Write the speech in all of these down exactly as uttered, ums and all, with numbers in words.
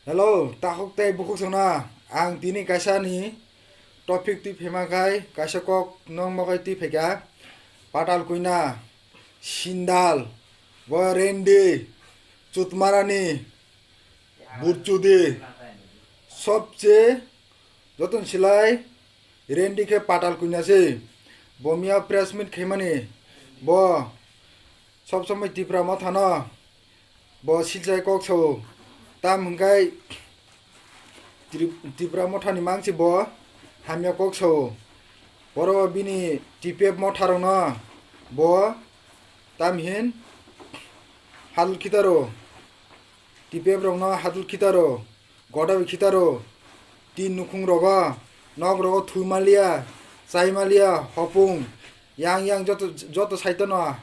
Hello, takhuk tei bukhuk songna. Ang tini kaisa ni topic twi phema khai, kaisa kok nong mogai twi phaikha. Patal kuina, sindal, bo rendi, chutmarani, burchudi, sobche joton silai rendi khe patal kuina se. Bo miya press meet khaimani, bo sob somoi Tipra mothano bo silchai kok sao. Tam hwnkhai Tri-, Tipra mothani mangsi bo hamya kok sao. Boro bini T P F motharokno bo tam hin hadul khitaro. T P F rokno hadul khitaro, godabi khitaro. Tin nukhung rogo, nok rogo thwi maliya, chai maliya, hopung, yang yang joto, joto saitono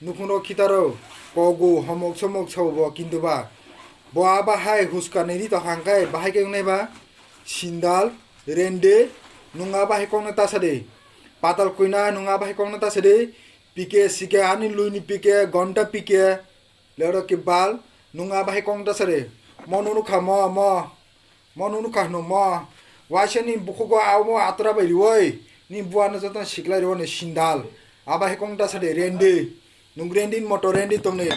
nukhung rogo khitaro, kogu, homok somok sao bo kintu ba. Bo aba hai huska nini to hangkai, bahai khe wngnai ba, sindal, rende, nung aba hai kokno ta sadi. Patal kuina nung aba hai kokno ta sadi. P K, C K, ani luini P K, gonta P K, lero ki bal, nung aba hai kokno ta sadi. Mo nunu kha mo, mo. Mo nunu kha hwno mo. Waisa ni bukhugo abo atora bai riwi. Ni buano joto siklai riwi ni sindal. Aba hai kokno ta sadi rendi. Nung rendi ni moto rendi tongni.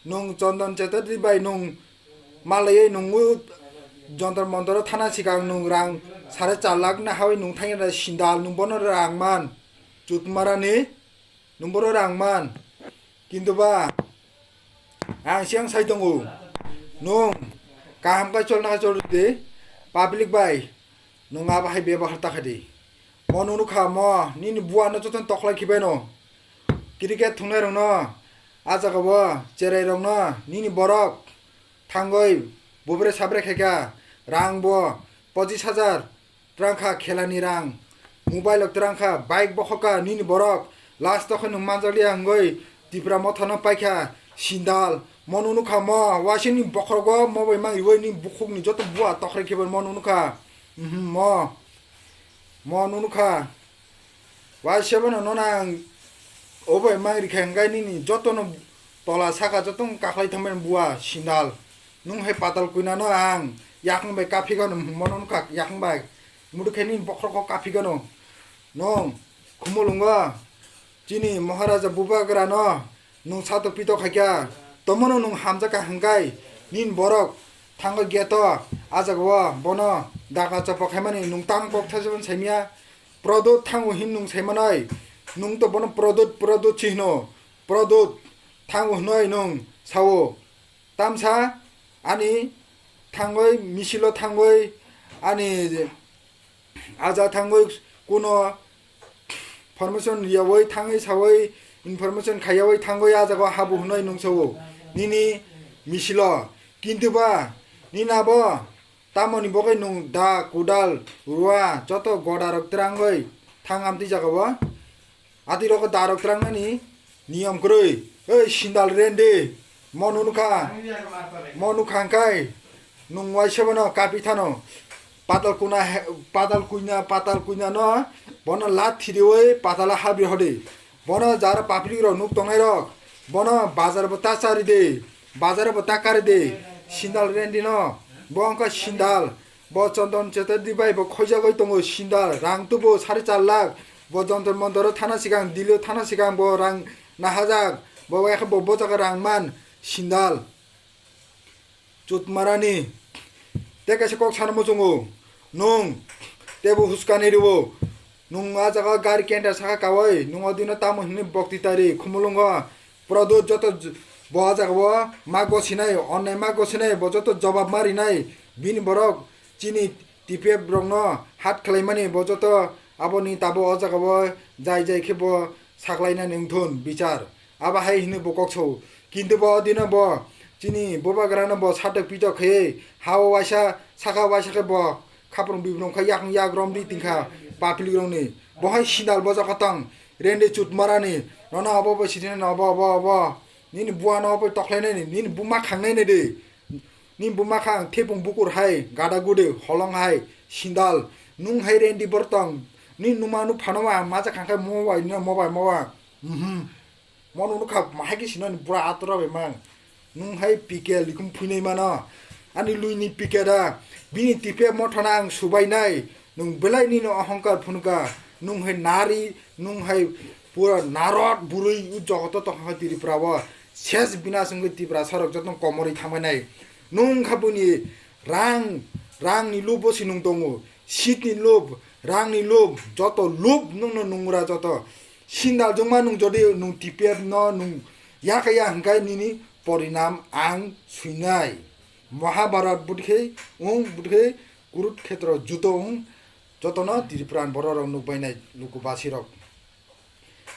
Nung Chondon Chatterjee bai nung malaiwi nung u Jontor Montor thana sikang nung rang sare char lakh na hawi nung thangya da sindal nung bono rang man. Chutmarani nung bono rang man. Kintu ba ang siang sai tongo. Nung kaham kai cholna kai chol de public bai nung aba hai bebahar ta kha di. Mo nunu kha mo nini buano joto tokhlai khibai no. Cricket thungnai rokno, a jaga bo cherai rokno, nini borok thangwi bubre sabre khaikha, rang bo pochis hajar twrang kha khelani rang, mobile rok twrang kha, bike bo khokha nini borok, last o khe nwng manjakliya hwngwi Tipra mothano paikha, sindal, mo nunu kha mo, waisini bokhorogo mo bai mang riwi ni bukhukni joto bua tokhrek khe bai mo nunu kha, mhm, mo, mo nunu kha. Waisa bono nono ang obo mang rikha hwnkhe nini jotono tola saka joto wng kaklai thangmani bua sindal. Nwng hai patal kuinano ang yakung bai kaphigano hwnmano wngkha yakung bai. Mudu khe nini bokhorok kok kaphigano. Nwng khumulwngo chini Maharaja Bubagrano nwng satok pitok khaikha. Tomono nwng hamjakha hwnkhe nini borok thango geto ah jagao bono daga chopa khaimani nwng tamo kok thajabani saimya. Prodot thango hin nwng saimanai, nwng to bono Prodot, Prodot si hino, Prodot thango hinoi nwng sao, tamsa ani thangoi misilo thangoi ani aja thangoi kuno formation riyawi thangwi sawi information khaiyawi thangwi a jaga habu hinoi nwng sao nini misilo, kintu ba nini abo Tamoni bagwi nwng da, kudal, rua, joto godarok twrangwi thang amtwi jagao? Atirok darok twrangnani niyom kwrwi. Ei sindal rendi, mo nukha, mo nukha hwnkhe nwng waisa bono kapi thano. Patal kuna he-, patal kuina, patal kuinano bono lat thiriwi patala habri hodi. Bono jara public rok nuk tongnai rok, bono bazar bo ta chari de, bazar bo ta kari de, sindal rendi no, bo wngkha sindal, bo Chondon Chatterjee bai bo khoijagwi tongo sindal, rang tubu sari char lakh, bo Jontor Montor o thana sikang, Delhi o thana sikang bo rang nahajak, bo bai khe bo, bo jaga rang man, sindal. Chutmarani. Tei kaisa kok sana muchungo. Nwng teibo huskani rwo. Nwng a jaga gari kenta saka kawai. Nwng o dino tamo hinwi bokti tari khumulwngo. Prodot joto j-, bo a jaga o ma gosinai, onnai ma gosinai, bo joto jobab ma rinai. Bini borok chini T P F rokno hat khlaimani bo joto aboni tabo o jaga o jai jai khe bo saklainani wngthun bichar. Abo hai hwnwi bo kok sao. Kintu bo o dino bo chini bubagrano bo satok pitok khe ha o waisa saka waisa khe bo khapung bibrung khe yakung yak romri tingkha public rokni. Bo hai sindal bojak kha tong rendi chutmarani nono obo bo sitini obo obo obo nini buano obo tokhlainani nini buma khangnai nai de. Ni buma kha ang thepung bukur hai, gada gude, holong hai, sindal. Nung hai rendi bortong. Ni numa nuk phano ma, maja khangkhai mo bai, no mo bai, mo bai. Mhm. Mo nunu kha, mahai ki sino ni bura atura bai mang. Nung hai P K likum phuinai mano. Ani lui ni pikera, bini tipe mothana ang subainai, nwng belai nini ohongkar phunukha, nwng hai nari, nwng hai pura narot burui u jogoto tongkha Tripura o, ses binas wngwi Tripura sorok joto komorwi thangbainai. Nwng kha buni rang, rang ni lubo si nwng tongo, seat ni lub, rang ni lub, joto lub nwngno nungra joto. Sindal jongma nwng jodi nwng tipe no nwng yakaya hwnkhe nini porinam ang swinai. Mahabharat budkhei wng budkhei Kurukhetra judo wng jotono Tripura ni borok rok nukbainai luku basirok.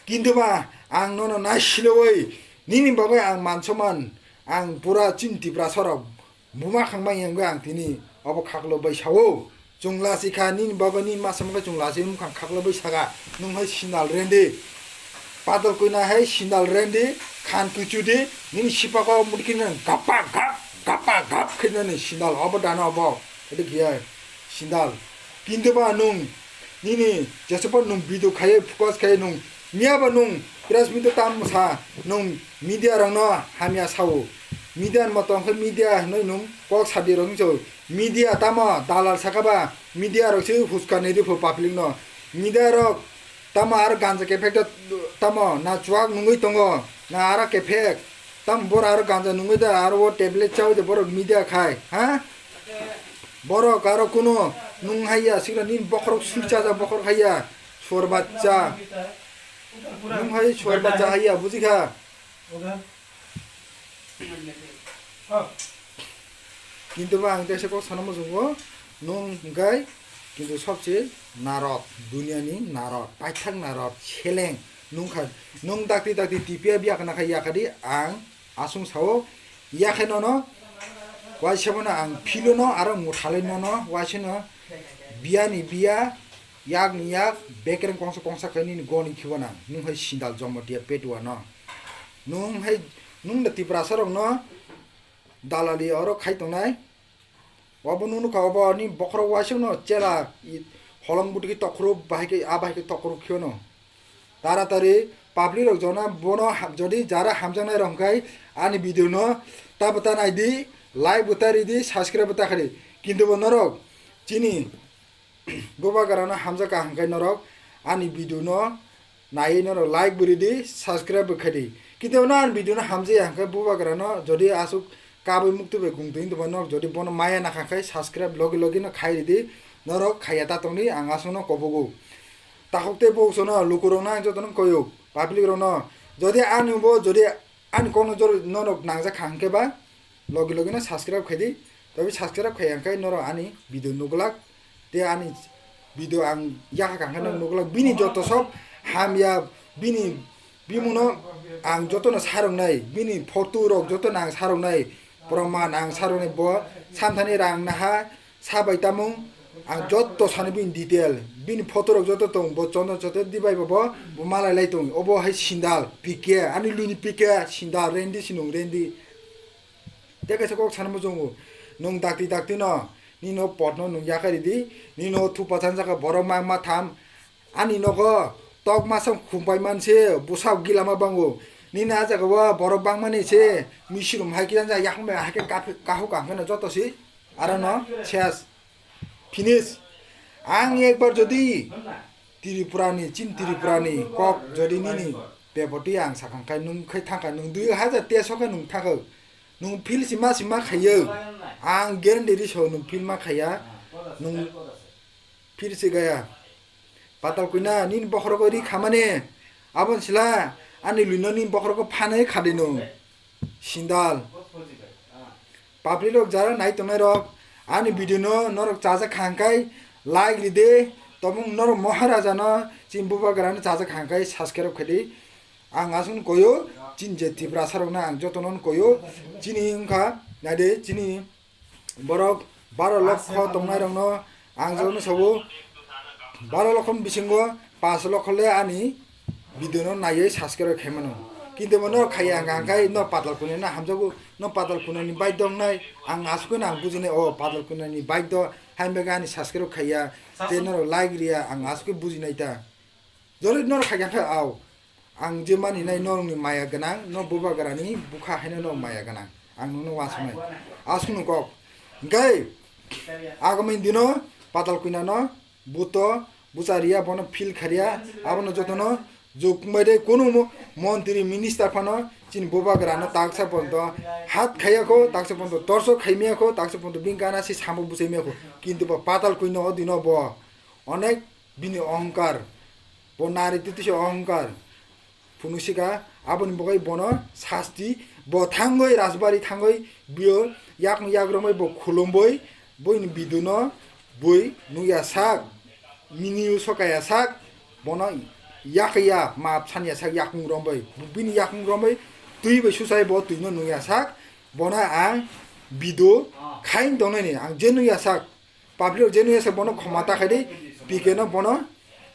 Kintu ba ang nono naisilewoi nini bagwi ang mansoman ang pura chini Tripura sorok buma khangma yangwi ang tini obo khaklo bai sao. Chwng lasi kha nini bagwi nini masa mokhe chwng lasi mukhang khaklo bai saka nwng hai sindal rendi. Padal kuina hai sindal rendi khan kuchudi nini sipako mudikini gapa gap gapa gap khinani sindal obo dana obo. Ede kiyai sindal. Kintu ba nwng nini jesopor nwng video khaye focus khaye nwng miya ba nwng press meet tam sa nwng media rokno hamya sao. Media ni moto hwnkhe media hinwi nwng kok sadi rok hinwi sao. Media tamo dalal saka ba media rok se huska nai ripho public no. Media rok tamo aro ganja kephek da tamo na chuak nungwi tongo na aro kephek tamo bor aro ganja nungwi da aro o tablet chawi da borok media khai ha. Borok aro kuno nwng haiya sikla nini bokhorok sui chaja bokhorok haiya suar bachcha. Nwng hai suar bachcha haiya bujikha. Kintu ba ang teisa kok sana muchungo nwng hwnkhe kintu sobse narot duniani narot paithak narot seleng nwngkha nwng dakti dakti tipiya biya khna kha yakadi ang aswng sao yakhe nono waisa bono ang philo no aro mwthalai nono waisa no biya ni biya yak ni yak bekereng kongsa kongsa khe nini goni khibo nang nwng hai sindal jongmo tiya petuwa no. Nwng hai nwng da Tiprasa rokno dalali oro khai tongnai. Obo nwng nukha obo ni bokhorok waisukno chela holong butiki tokhorok bahai khe a bahai khe tokhorok khiono. Taratari public rok jona bono ha- jodi jara hamjaknai rok hwnkhe ani video no tabata naidi like bo ta ridi subscribe bo ta khadi. Kintu bo norok chini Bubagrano hamjakha hwnkhe norok ani video no naiwi norok like bo ridi subscribe bo khaidi. Kintu no ani video no hamjakya hwnkhe bubagrano jodi aswk kabui muktwi bai gungtwi wngtongma norok jodi bono maya nakha khe subscribe logi logi no khai ridi norok khaiya ta tongdi ang aswkno kobogo. Takhuk tei bukhusono lukurokno ang jotono koyok public rokno jodi ani bo jodi Ani kokno jor norok nangjak kha hwnkhe ba logi logi no subscribe khai di. Tei subscribe khai ya hwnkhe norok ani video nuglak tei ani video ang yakha kha hwnkhe norok nuglak bini joto sob hamya bini bimungno ang jotono saroknai bini photo rok jotono ang saroknai proman ang saroknai bo samthani rang naha Sabai tamung ang jotto sani bini detail, bini photo rok jotto tong, bo chondon chondon di bai bo, bo malai lai tong, obo hai sindal, P K, ani luni P K, sindal, rendi sinung, rendi. Tei kaisa kok sana muchungo, nung dakti dakti no, nini no pot no nung yakai ridi, nini no thupa chan jaka borok ma ma tham, ani nogo tok masa khum pai manse, bwsa gila ma bango, nini a jaga o borok bangmani se, misirum hai khe yang jang yakung bai hai khe kahuk kahung khe no jotto si. Aro no ses. Finish. Ang ekbar jodi Tripura ni, chin Tripura ni kok jodi nini beboti ang sakang khai nung khai thangkha nung dui hajar teso khe nung thangkha. Nung feel sima sima khaiyo. Ang guarantee ri so nung feel ma khaiya. Nung feel si gaya. Patal kuina nini bokhorogo ri khamani. Abon sila ani luino nini bokhorogo phanai khadi nung. Sindal. Public rok jara nai tongnai rok ani video no norok chajak kha hwnkhe like ride, tobong norok Maharaja no chini bubagra no chajak kha hwnkhe subscribe khaidi. Ang aswk koyo chini je Tiprasa rok no ang joto no koyo chini wngkha naide chini borok baro lokho tongnai rok no ang joto no sabo baro lokho bisingo pas lokho le ani video no naiwi subscribe khai mano. Kintu bo norok khaiya hwnkha hwnkhe no patal kunai no hamjago, no patal kunai ni bike dong nai, ang aswk no ang bujinai o patal kunai ni bike do, hain bagwi ani subscribe khaiya, tei norok like riya, ang aswk bujinai ta. Jori norok khaiya khe ao, ang je mani nai norok ni maya gwnang, no bubagra ni bukha haino no maya gwnang, ang nono wansuknai. Aswk no kok, Hingke agami dino Patal Kwina no buto bucha riya, bono feel kharia, abono jotono jukmai de kunu mo-, montri minister phano chini bubagra no taksa ponto hat khaya kho, taksa ponto torso khaimya kho, taksa ponto bini gana si sambo buchaimya kho. Kintu bo Patal Kwina o dino bo onek bini ohongkar, bo nari titisa ohongkar phunuksikha, aboni bagwi bono sasti, bo thangwi rajbari thangwi bio yakung yagromwi bo khulumwi boini biduno bui nukya sak, miniu sokaya sak, bono yakya map sanya sak yakung romwi, bini yakung romwi twi bai susai bo twino nukya sak, bono ang bidu khain tongnani ang je nukya sak. Public rok je nukya sak bono khoma ta khai di, P K no bono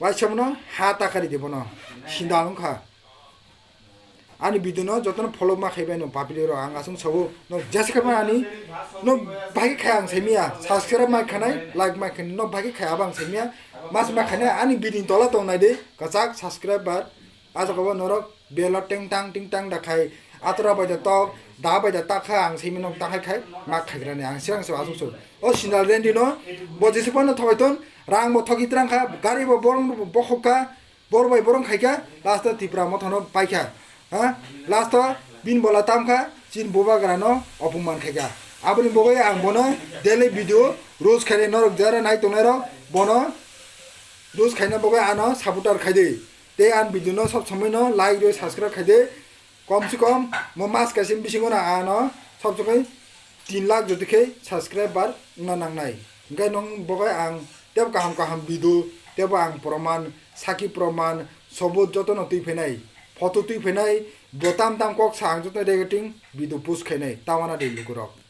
waisa bono ha ta khai di bono sindal wngkha. Ani video no jotono follow ma khai bai no public rok ang aswk sao no jesa khai ani no bhai khai ang saimia subscribe ma khanai like ma khanai no bhai khai abang saimia mas ma khanai ani video ni tola tong nai di kwchak subscriber. Ah jaga o norok bell o ting tang ting tang da khai atora bai da tok da bai da tak kha ang simi nok ta khai khai mak khai grani ang siang so asuk so o sindal rendi no bo jesi phano thoi ton rang bo thoki trang kha gari bo borong bo khok kha bor bai borong khai kha last o Tipra motha no pai kha ha last o bin bola tam kha chin bubagra no opuman khai kha aboni bogoi ang bono daily video roast khai norok jara nai tongnai rok bono roast khaina bogoi ano supporter khai di. Tei ang video no sob somoi no like rwi subscribe khai de. Kom se kom mo mas kaisa bisingo no ano sob somoi tin lakh jodi khe subscriber wngna nangnai. Hingke nong bogai ang tebo kaham kaham video tebo ang proman saki proman sobut joto no twi phainai. Photo twi phainai bo tam tam kok sa ang joto editing video post khainai tawana de lukurok.